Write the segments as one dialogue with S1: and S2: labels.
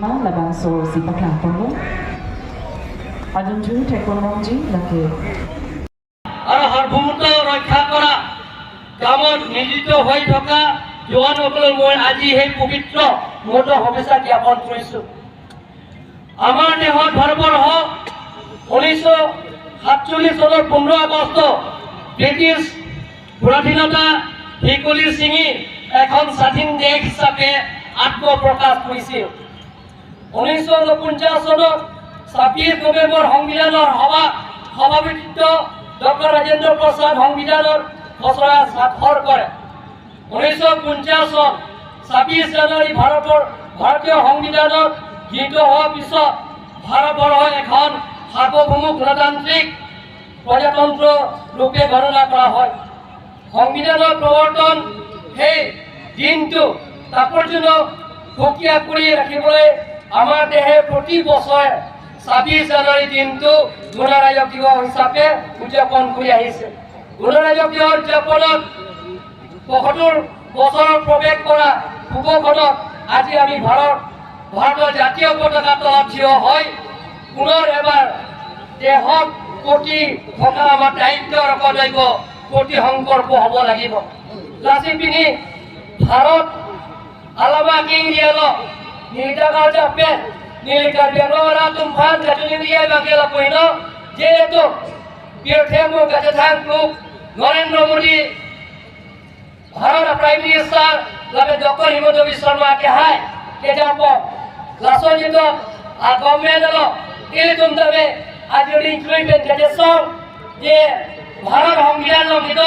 S1: Labang so si paklang polo. Adunju Taekwondo lake.
S2: আৰু সাৰ্বভৌমত্ব ৰক্ষা কৰা কামত নিয়োজিত হৈ থকা জোৱানসকলক মই আজি সেই পবিত্ৰ মুহূৰ্ত শুভেচ্ছা জ্ঞাপন কৰিছোঁ। আমাৰ দেশত ভাৰতবৰ্ষ 1947 চনৰ 15 আগষ্ট ব্ৰিটিছ পৰাধীনতা শিকলি ছিঙি এখন স্বাধীন দেশ হিচাপে আত্মপ্ৰকাশ কৰিছিল। 1949 চনত 26 নৱেম্বৰ সংবিধানৰ সভা সভাপতিত্ব ডক্টৰ ৰাজেন্দ্ৰ প্ৰসাদ সংবিধানৰ খচৰা স্বাক্ষৰ কৰে। 1950 চন 26 জানুৱাৰী ভাৰতীয় সংবিধানত গৃহীত হোৱাৰ পিছত ভাৰতবৰ্ষ এখন সাৰ্বভৌম গণতান্ত্ৰিক প্ৰজাতন্ত্ৰ ৰূপে গণনা কৰা হয়। সংবিধানৰ প্ৰৱৰ্তন সেই দিনটো তাৎপৰ্য সুকীয়া কৰি ৰাখিবলৈ আমাৰ দেশে প্ৰতি বছৰে 26 জানুৱাৰী দিনটো গণৰাজ্য দিৱস হিচাপে উদযাপন কৰি আহিছে। গণৰাজ্য দিৱস উদযাপনত 75 বছৰৰ প্ৰৱেশ কৰা শুভক্ষণত আজি আমি ভাৰতৰ জাতীয় পতাকা তলত থিয় হৈ পুনৰ এবাৰ দেশৰ প্ৰতি থকা আমাৰ দায়িত্ব আৰু কৰ্তব্য প্ৰতি সংকল্প হ'ব লাগিব। লাচি পিনি Bharat alama king rialo ni dagal jape ni Karbi Anglong tumfan kachuni riya bangela poino যেহেতু বীরথেমু গাছে Narendra Modi Bharat prime minister labe Dr. Himanta Biswa Sarma ke hai ke japo laso jito a government lo ili tum tabe আজি included ke song যে ভারত সংবিধান লঙ্ঘিত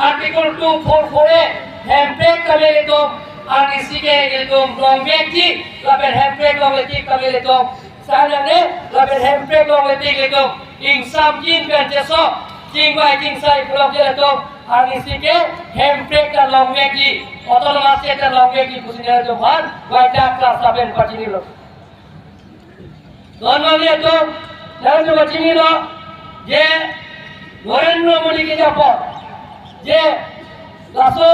S2: article 244 এ হেমপ্রেক কাবে লিতুম আর নিসিকে লিতুম লং ব্যক্তি labe hemprek long letik kabe litum sanane labe hemprek long letik litum ing sam kin pen cheso king bai king sai pulok je litum আর নিসিকে হেমপ্রেক তা লং ব্যক্তি autonomous এটা লং ব্যক্তি কুসিনে তো ভান ওয়াইটা ক্লাস সাবেন পাচিনিলো ধন্যবাদ। তো নরেন্দ্র পাচিনিল যে নরেন্দ্র মোদীকে যাব যে লাসো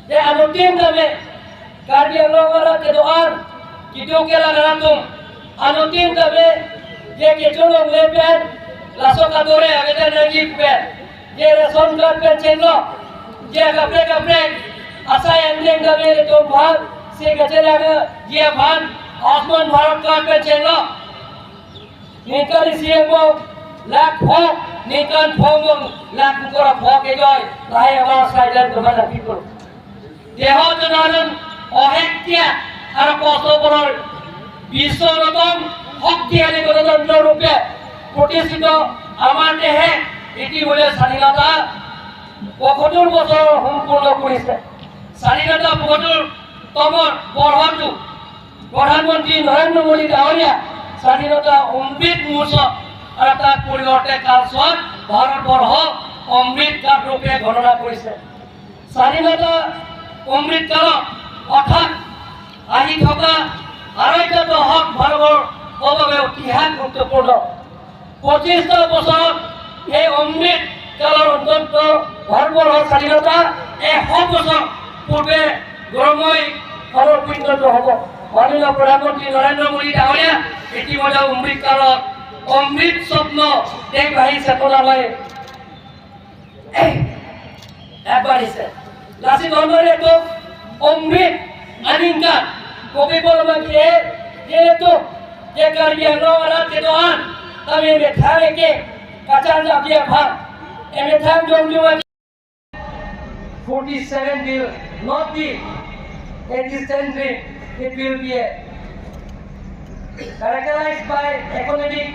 S2: যে anutin kami Karbi Anglong kedoan kitu kela garatum anutin kami যে kecolong lepen laso kadore ageda nagi pen je ration card pen chenlo je kapre kapre asa endeng kami itu bhan se gachela je bhan Ayushman Bharat card pen chenlo Nikali CMO lakh ফক নিকান ফং লাখ কৰা ফক এজয় লাহে আমাৰ চাইলেন তোমাৰ ৰাখি কৰোঁ। দেহত জনসাধাৰণ অহেকীয়া আৰু কষ্টপৰৰ বিশ্বৰ অন্যতম শক্তিশালী গণতন্ত্ৰ ৰূপে প্ৰতিষ্ঠিত আমাৰ দেশে ইতিমধ্যে স্বাধীনতা 75 বছৰ সম্পূৰ্ণ কৰিছে। স্বাধীনতা 75তম বৰ্ষটো প্ৰধানমন্ত্ৰী নৰেন্দ্ৰ মোদী ডাঙৰীয়া স্বাধীনতা অমৃত মুহূৰ্ত আৰু তাৰ পৰিৱৰ্তে কালচোৱাত ভাৰতবৰ্ষ অমৃত কাল ৰূপে গণনা কৰিছে। স্বাধীনতা অমৃত কালত অৰ্থাৎ আহি থকা আঢ়ৈটা দশক ভাৰতৰ বাবে অতিশয় গুৰুত্বপূৰ্ণ। 25টা বছৰত এই অমৃত কালৰ অন্তত ভাৰতবৰ্ষৰ স্বাধীনতা 100 বছৰ পূৰ্বে গৌৰৱময় কালত পৰিণত হ'ব। মাননীয় প্ৰধানমন্ত্ৰী নৰেন্দ্ৰ মোদী ডাঙৰীয়া ইতিমধ্যে অমৃত কালত অমৃত স্বপ্ন দেশবাসী চেতনালৈ আগবাঢ়িছে। লাচিত ধৰ্মৰে অমৃত আনিংকা কবি যিহেতু যে কাৰ্বি আংলং কেদোৱান আমি মেথাঙেকে কাচান জাতীয় ভাগ এমেথাং জংজুমা 47 will not be a distant dream. It will be a characterized by economic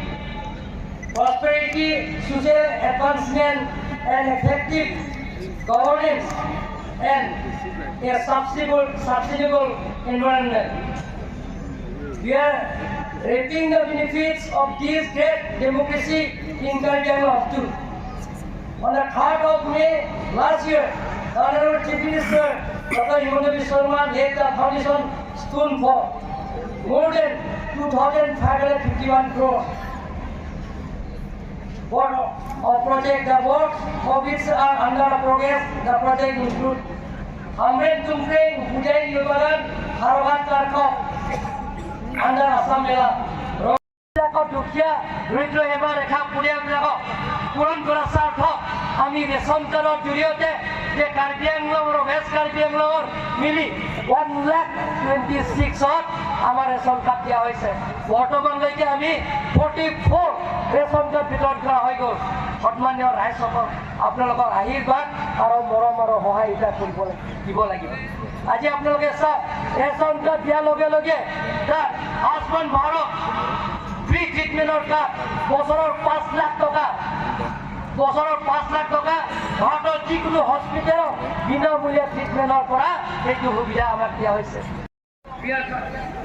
S2: prosperity, social advancement, and effective governance and a sustainable environment. We are reaping the benefits of this great democracy in Karbi Anglong too. On the 3rd of May last year, the Honorable Chief Minister Dr. Himanta Biswa Sarma laid the foundation stone for more than 2,551 crores for a project. The works of which are under progress. The project include Hamren Tumpreng, Hujai Nilbagan, Haroghat Tarkok, Under Assam Mela. বিলাকৰ দুখীয়া দৰিদ্ৰ সেৱা ৰেখা পৰিয়ালবিলাকক পূৰণ কৰাৰ স্বাৰ্থত আমি ration কাৰ্ডৰ জৰিয়তে যে কাৰ্বি আংলং আৰু ৱেষ্ট কাৰ্বি আংলঙৰ মিলি 1 লাখ 26ত আমাৰ ৰেচন কাৰ্ড দিয়া হৈছে। বৰ্তমানলৈকে আমি 44 ৰেচন কাৰ্ড বিতৰণ কৰা হৈ গ'ল। সন্মানীয় ৰাইজসকল, আপোনালোকৰ আশীৰ্বাদ আৰু মৰম আৰু সহায় এতিয়া কৰিব দিব লাগিব। আজি আপোনালোকে চাওক, ৰেচন কাৰ্ড দিয়াৰ লগে লগে তাত আয়ুষ্মান ভাৰত ফ্ৰী ট্ৰিটমেণ্টৰ কাৰ্ড, বছৰৰ 5 লাখ টকা, বছৰৰ 5 লাখ টকা ভাৰতৰ যিকোনো হস্পিটেলত বিনামূলীয়া ট্ৰিটমেণ্টৰ পৰা সেইটো সুবিধা আমাক দিয়া হৈছে। We are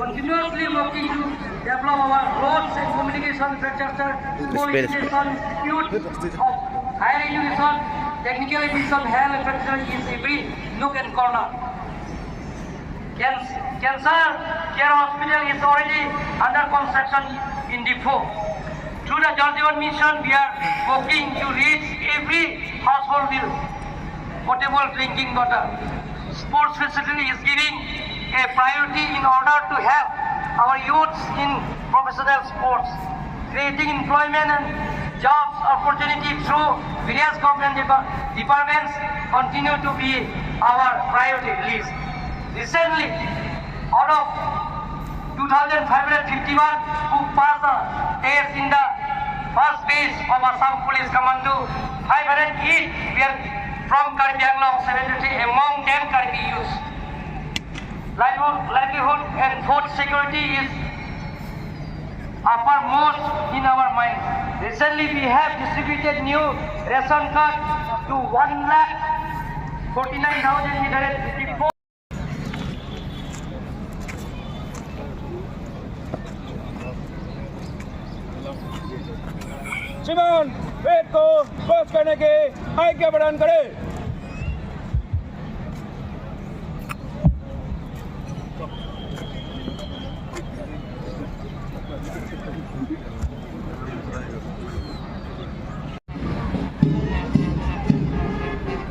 S2: continuously working to develop our roads and communication infrastructure, education, institute of higher education, technical education, health infrastructure is every nook and corner. Cancer Care Hospital is already under construction in Diphu. Through the Jal Jeevan Mission, we are working to reach every household with potable drinking water. Sports facility is giving a priority in order to help our youths in professional sports, creating employment and jobs opportunity through various government departments continue to be our priority list. Recently, out of 2,551 who passed the test in the first phase of Assam Police Commando, 508 were from Karbi Anglong, 73 among them Karbi youths. Livelihood and food security is uppermost in our mind. Recently, we have distributed new ration card to 1,49,854.
S3: श्रीमान वेद को cross करने के आज्ञा प्रदान करें।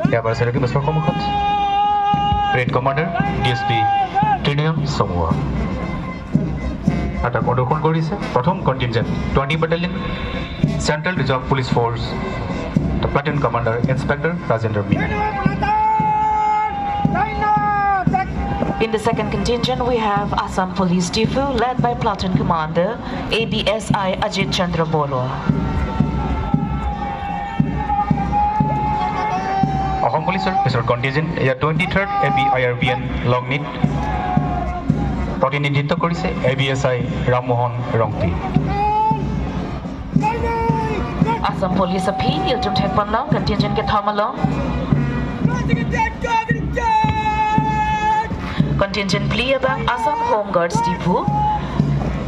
S4: ইয়াৰ চেলুকি বছৰ সন্মুখত parade commander D S P Trinayan Chamua আৰু তাক অনুসৰণ কৰিছে প্ৰথম contingent 20 Battalion, Central Reserve Police Force, the platoon commander Inspector Rajendra Meena.
S1: In the second contingent, we have Assam Police Diphu, led by Platoon Commander ABSI Ajit Chandra Borua.
S4: Assam পুলিচৰ পিছৰ কণ্টিনজেণ্ট এয়া 23rd A B I R B N লংনিত প্ৰতিনিধিত্ব কৰিছে A B S I Rammohan Rongpi.
S1: Assam Police Aphi, Iltum Thekpanlong, contingent ke Thamalong. Contingent Pli abang Assam Home Guards Diphu,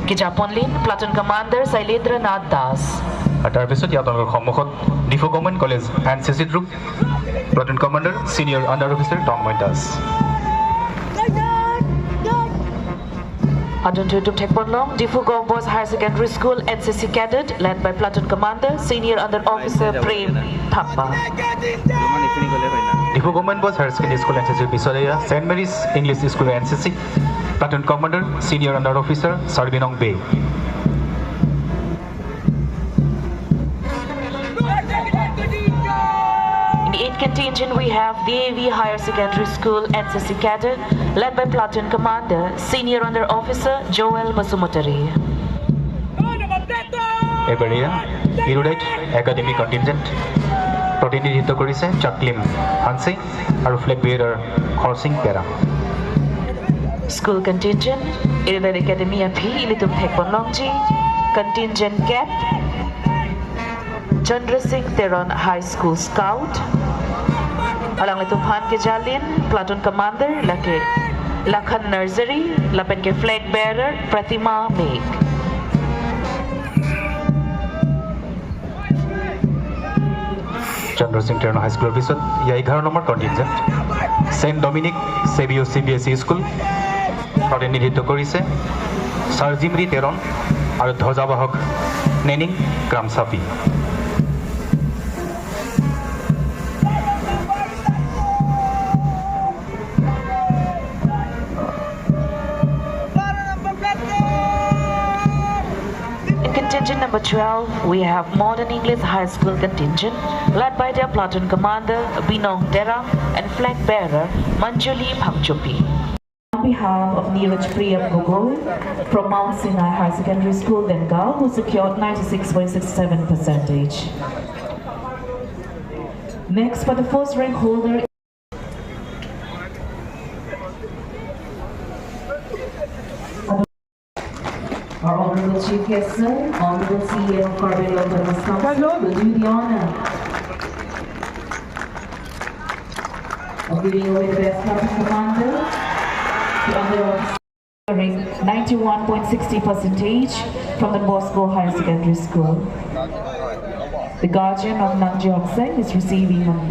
S1: Kijaponlin, Platoon Commander Sailendra Nath Das.
S4: আৰু তাৰপিছত ইয়াত তেওঁলোকৰ সন্মুখত Diphu Government College NCC troop, platoon commander Senior Under Officer Tanmoy Das.
S1: Adon Tutum Thekponlong, Diphu Government Boys Higher Secondary School NCC Cadet, led by Platoon Commander Senior Under Officer Prem Thappa.
S4: Diphu Government Boys Higher Secondary School এন.চি.চিৰ পিছত এয়া Saint Mary's English School NCC, platoon commander Senior Under Officer Sarbinong Bey.
S1: In the 8th contingent, we have the AV Higher Secondary School NCC Cadet, led by Platoon Commander Senior Under Officer Joel Basumutari.
S4: এইবাৰ এয়া ইৰুডাইট academy কণ্টিনজেণ্ট, প্ৰতিনিধিত্ব কৰিছে চাকলিম হানচি আৰু flag বেয়াৰাৰ Kharsing পেৰা।
S1: School contingent, Erudite Academy Aphi, Ilitum Thekponlongji, Contingent Cap, Chandra Singh Teron High School Scout, Alang Litum Han Kejalin, Platoon Commander, Lake Lakhan Nursery, Lapen ke Flag Bearer, Pratima Meg.
S4: Chandra Singh Teron হাইস্কুলৰ পিছত ইয়াৰ 11 number contingent Saint Dominic Savio CBSE School, প্ৰতিনিধিত্ব কৰিছে চাৰ্জিমৰি তেৰন আৰু ধ্বজাবাহক নেনিং ক্ৰামচাপি।
S1: Number 12, we have Modern English High School contingent led by their platoon commander Binong Terang and flag bearer Manjuli Phangchopi. On behalf of Neeraj Priyam Gogoi from Mount Sinai High Secondary School, Dengal, who secured 96.67%. Next, for the first rank holder, our Honorable Chief Guest Sir, Honorable CEO of Karbi Autonomous Council will do the honor of giving away the best platoon commander to other officers, 91.60% from the Bosco Higher Secondary School. The guardian of Nangji Hokseng is receiving on